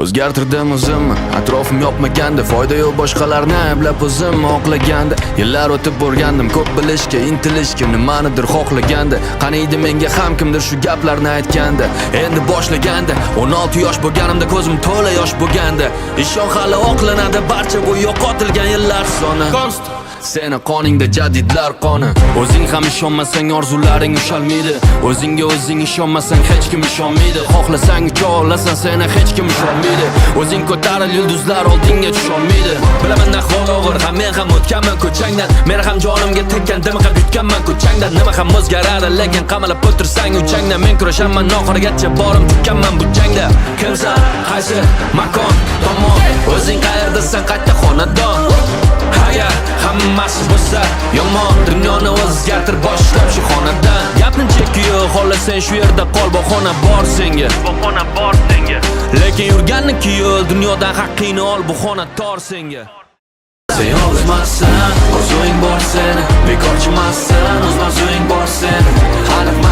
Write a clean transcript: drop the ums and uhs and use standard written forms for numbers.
O'zgartirdim o'zimni, atrofim yopmaganda. Foyda yo'q boshqalarni ayblab o'zimni oqlaganda. Yillar o'tib o'rgandim ko'p bilishga, intilishga, nimanidir xohlaganda. Qaniydi menga ham kimdir shu gaplarni aytganda. Endi boshlaganda 16 yosh bo'lganimda, ko'zim to'la yosh bo'lganda. Ishon, hali oqlanadi barcha bu yo'qotilgan yillar soni. Seni qoningda jadidlar qoni. O'zing ham ishonmasang, orzularing ushalmaydi. O'zingga o'zing ishonmasang, hech kim ishonmaydi. Xohlasang ucha olasan, seni hech kim usholmaydi. O'zing ko'taril, yulduzlar oldinga tusholmaydi. Bilaman, ahvol og'ir ham, men ham o'tganman ko'changdan. Meni ham jonimga tekkan, dimiqib yutganman ko'changdan. Nima ham o'zgaradi lekin qamalib o'tirsang uchangdan? Men kurashaman oxirigacha, borim tukkanman bu jangda. Kimsan, qaysi makon tomon? O'zing qayerdasan, qayerda xonadon? Agar hammasi bo'lsa yomon, dunyoni o'zgartir boshlab shu xonadan. Gapni cheki yo'q, xohlasang shu yerda qol, bahona bor senga. Bahona bor senga. Lekin yurganniki yo'l, dunyodan haqqingni ol, bu xona tor senga. Sen yolg'izmassan, orzuing bor seni. Bekorchi emassan, o'z mavzuing bor seni. Aniq.